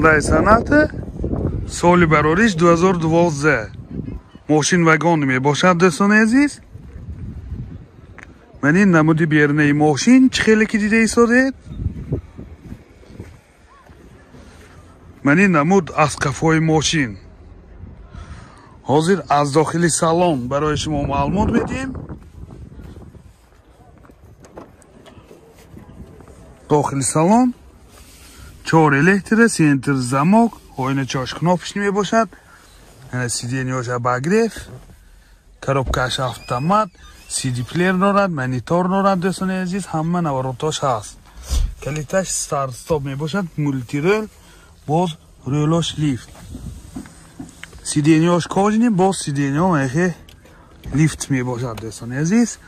Hyundai Sonata соли барориш 2012. Мошин вагон мебошад, дӯстони азиз. Ман ин намуди берунаи мошин чӣ хеле ки дида истодед. Ман ин намуд аз қафои мошин. Ҳозир аз дохили салон барои шумо маълумот медиҳем. Дохили салон чор электро, центр замок, оиначааш кнопочный мебошад. Сиденьяш обогрев, коробкаш автомат, CD плеер дорад, монитор дорад, дӯстони азиз, ҳама наворотош ҳаст. Калиташ старт стоп мебошад, мултирол, боз рӯлош лифт. Сиденьяш кожаный, боз сиденья мехе лифт мебошад, дӯстони азиз.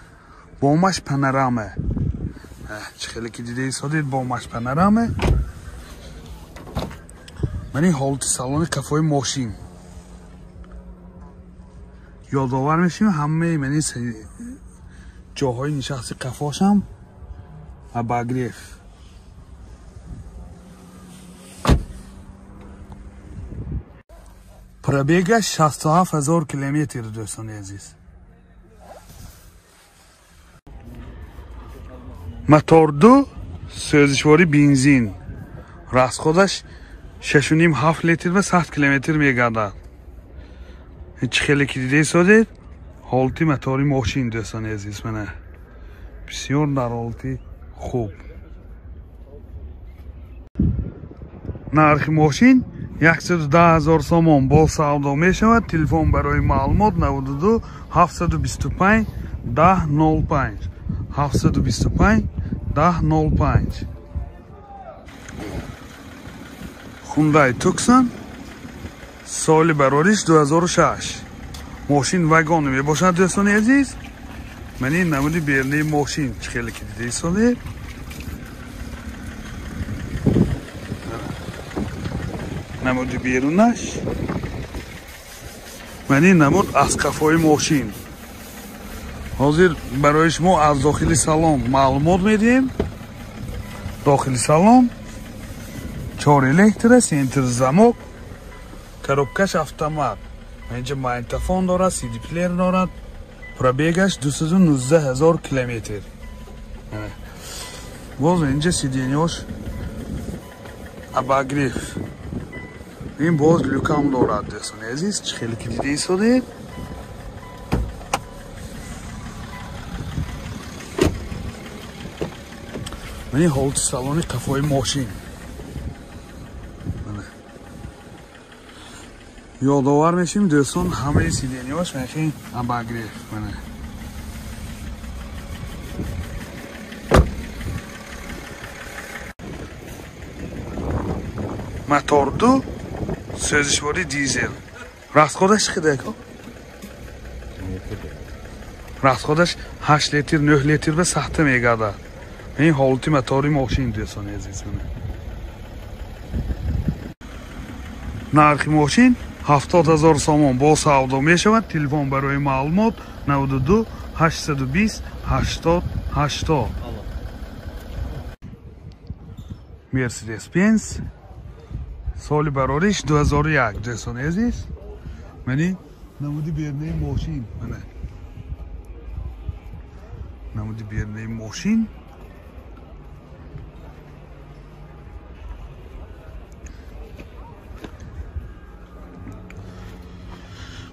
Бомаш панорама. Чӣ хеле ки дида истодед, бомаш панорама. Ман ин ҳолати салони қафои мошин. Ёдовар мешавем, ҳамаи ман ин ҷоҳои нишасти қафошам обогрев. Пробегаш 67 000 километр, дӯстони азиз. Мотор 2, сӯзишвори бензин. Расходаш 6,5-7 литр ва 100 километр мегардад. Чӣ хеле ки дида истодед, ҳолати мотори мошин, дӯстони азиз, мана бисёр дар ҳолати хуб. Нархи мошин 110 000 сомон бо савдо мешавад. Телефон барои маълумот 92 725 10 05 725 10 05. Hyundai Tucson соли барориш 2006. Мошин вагон мебошад, дӯстони азиз. Ман ин намуди берунаи мошин чӣ хеле ки дида истодед. Намуди берунаш. Ман ин намуд аз қафои мошин. Ҳозир барои шумо аз дохили салон маълумот медиҳем. Дохили салон чор электро, центр замок, коробкаш автомат. Инҷа магнитофон дорад, CD плеер дорад. Пробегаш 219 000 километр. Боз инҷа сиденьяш обогрев. Ин боз люкам дорад, дӯстони азиз, чӣ хеле ки дида истодед. Ман ин ҳолати салони қафои мошин. Ёдовар мешим, дӯстон, ҳамаи сиденьяш мехи обогрев. Мана мотор 2, сӯзишвори дизел. Расходаш чӣ қадар ко? Расходаш 8 литр, 9 литр ба сахта мегардад. Ин ҳолати мотори мошин, дӯстони азиз. Нархи мошин 70 000 сомон бо савдо мешавад. Телефон барои маълумот 92 820 80 80. Mercedes Benz соли барориш 2001, дӯстони азиз. Мани намуди берунаи мошин, мана намуди берунаи мошин.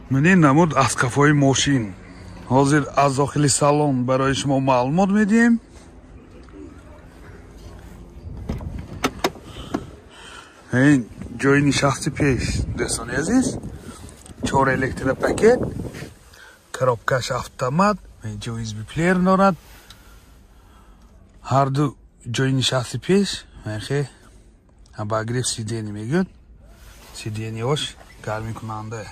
Ман ин намуд аз қафои мошин. Ҳозир аз дохили салон барои шумо маълумот медиҳем. Ин ҷои нишасти пеш, дӯстони азиз, чор электропакет, коробкаш автомат, инҷа USB плеер дорад. Ҳар ду ҷои нишасти пеш мехе обогрев сиденье мегӯяд. Сиденьяш гармикунанда.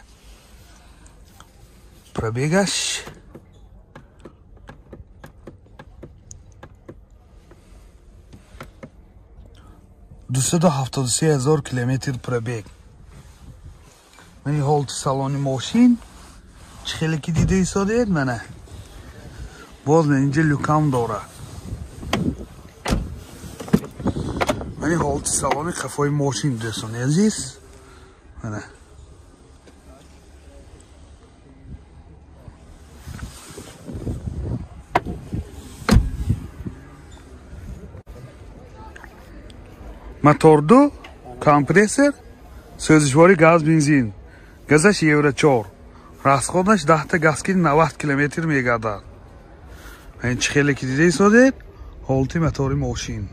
Пробегаш 273 000 километр пробег. Ман ҳолати салони мошин чӣ хеле ки дида истодед, мана боз инҷа люкам дорад. Мани ҳолати салони қафои мошин дӯстони азиз. Мана мотор 2, компрессор, сӯзишвори газ бензин. Газаш евро 4. Расходаш 10 та газки 90 километр мегардад. Ин чӣ хеле ки дида истодед, ҳолати мотори мошин.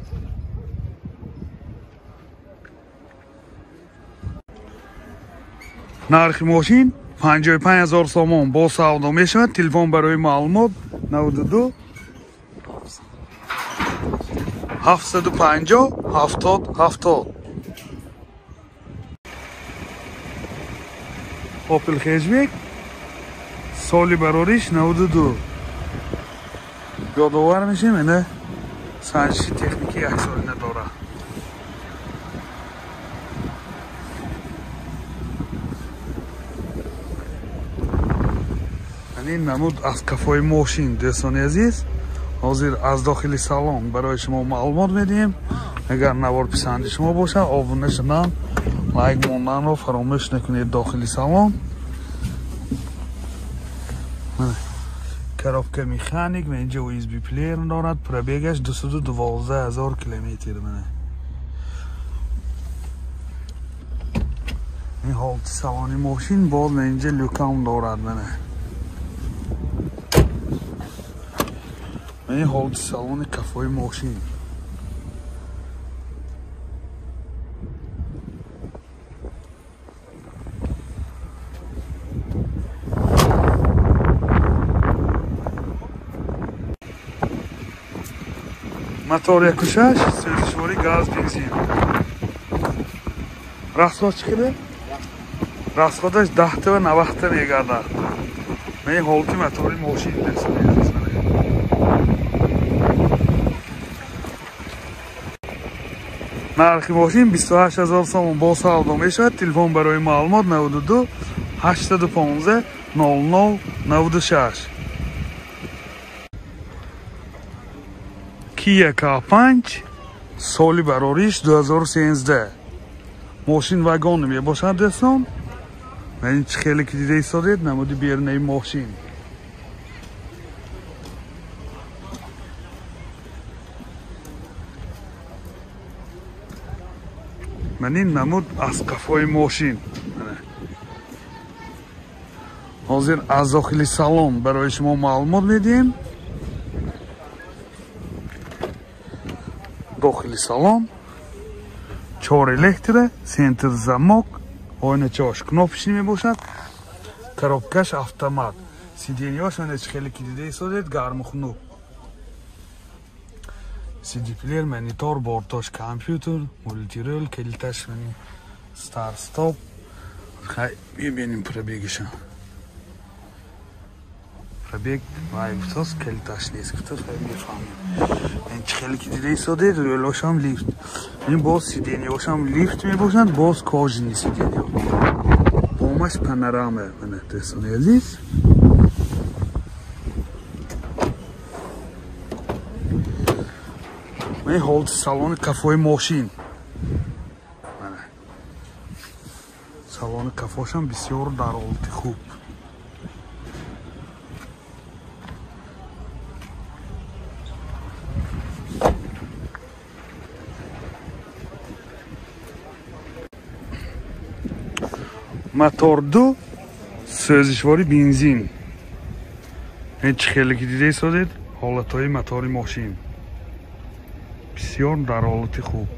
Нархи мошин 55 000 сомон бо савдо мешавад. Телефон барои маълумот 92 750 70 70. Opel Hatchback соли барориш 92. Ёдовар мешем, ина санҷиши техникӣ як солина дорад. Ин намуд аз кафои мошин дӯстони азиз. Ҳозир аз дохили салон барои шумо маълумот медиҳем. Агар навор писанди шумо бошад, обуна шудан, лайк монданро фаромӯш накунед. Дохили салон коробка механик ва инҷа USB плеер дорад. Пробегаш 212 000 километр. Мана ин ҳолати салони мошин. Боз инҷа люкам дорад. Мана ин ҳолати салони кафои мошин. Мотор 1.6, сӯзишвори газ бензин. Расход чӣ қадар? Расходаш 10 та ва 90 та мегардад. Ман ин ҳолати мотори мошин дӯстони азиз. Нархи мошин 28 000 сомон бо савдо мешавад. Телефон барои маълумот 92 815 00 96. Kia K5 соли барориш 2013. Мошин вагон мебошад дӯстон. Ин чӣ хеле ки дида истодед, намуди берунаи мошин. Ман ин намуд аз қафои мошин. Ҳозир аз дохили салон барои шумо маълумот медиҳем. Дохили салон 4 электро, центр замок, ойначааш кнопочный мебошад, коробкаш автомат. Сиденьяш мана чӣ хеле ки дида истодед, гарму хунук. CD плеер, монитор, бортош компютер, мультирул, калиташ мани старт стоп. Хай мебинем пробегиша. Пробег вай гуфтост, калиташ нест гуфтост, хай мефаҳмем. Ин чӣ хеле ки дида истодед, рӯлошам лифт. Ин боз сиденьяшам лифт мебошад, боз кожаный сиденья. Бомаш панорама, мана дӯстони азиз. Ин ҳолати салони кафои мошин. Мана салони кафошам бисёр дар ҳолати хуб. Мотор 2, сӯзишвори бензин. Ин чӣ хеле ки дида истодед, ҳолатҳои мотори мошин бисёр дар ҳолати хуб.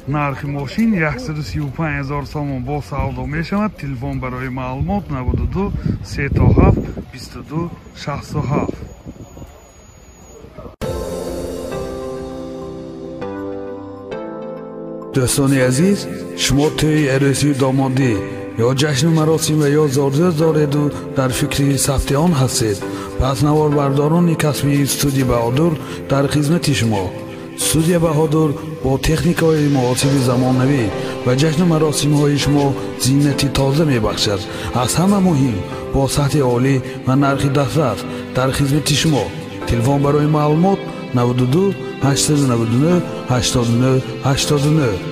Нархи мошин 135 000 сомон бо савдо мешавад. Телефон барои маълумот 92 37 22 67. Дӯстони азиз, шумо тӯи арӯсию домодӣ ё ҷашну маросим ва ё зорзӯз дореду дар фикри сабти он ҳастед, пас наворбардорони касбии студия Баҳодур дар хизмати шумо. Студия Баҳодур бо техникаҳои муосири замонавӣ ва ҷашну маросимҳои шумо зинати тоза мебахшад. Аз ҳама муҳим, бо сатҳи олӣ ва нархи дастрас дар хизмати шумо. Телефон барои маълумот 92 899 89 89.